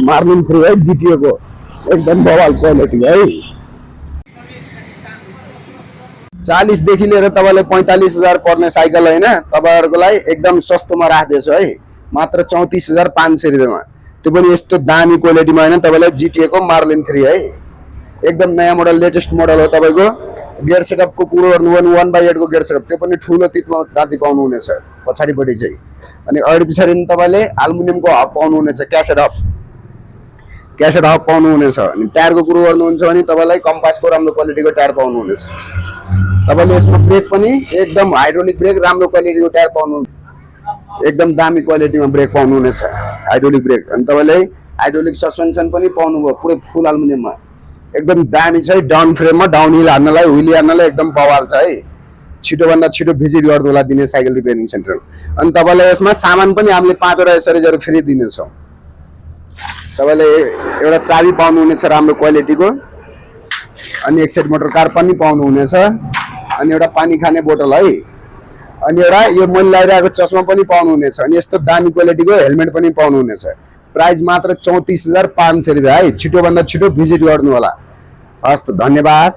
Marlin three है जिटिए को एकदम बवाल क्वालिटी है। 40 देखि लिएर तपाईलाई 45,000 पर्ने साइकल हैन तपाईहरुको लागि एकदम सस्तोमा राख्दैछु है, मात्र 34,500 रुपैयाँमा। त्यो पनि यस्तो दामी क्वालिटीमा हैन, तपाईलाई जिटिए को मार्लिन 3 है, एकदम नयाँ मोडल लेटेस्ट मोडल हो। तपाईको गियर सेटअप को कुरो गर्नु भने 1/8 को गियर सेटअप, त्यो पनि ठूलो तितमा दाँती पाउनु हुनेछ पछाडीपट्टि चाहिँ। अनि अगाडि पछाडी नि तपाईले एल्युमिनियम को हब पाउनु हुनेछ, क्यासेट हब पाउनु हुनेछ। अनि टायर को कुरो गर्नुहुन्छ भने तपाईलाई कम्पास को राम्रो क्वालिटीको टायर पाउनु हुनेछ। तपाईले यसमा ब्रेक पनि एकदम हाइड्रोलिक ब्रेक राम्रो क्वालिटीको टायर पाउनु, एकदम दामी क्वालिटीमा ब्रेक पाउनु हुनेछ हाइड्रोलिक ब्रेक। अनि तपाईले हाइड्रोलिक सस्पेन्सन पनि पाउनुभयो पुरै फुल एल्युमिनियममा, एकदम दामी छ है। डाउन फ्रेममा डाउन हिल हान्नलाई व्हील हान्नलाई एकदम बवाल छ है। छिटो भन्दा छिटो भिजिट गर्नुहोला दिने साइकल रिपेयरिङ सेन्टर। अनि तपाईलाई यसमा सामान पनि हामीले 5 वटा एसरिजहरु फ्री दिनेछौं। तपाईले एउटा चाबी पाउनु हुनेछ राम्रो क्वालिटीको, अनि एक सेट मोटर कार पनि पाउनु हुनेछ, अनि एउटा पानी खाने बोतल है, अनि एउटा यो मैले लगाइरहेको चस्मा पनि पाउनु हुनेछ, अनि यस्तो दामी क्वालिटीको हेलमेट पनि पाउनु हुनेछ। प्राइस मात्र 34,500 रुपैयाँ है। छिटो भन्दा छिटो भिजिट गर्नु होला। हस् त, धन्यवाद।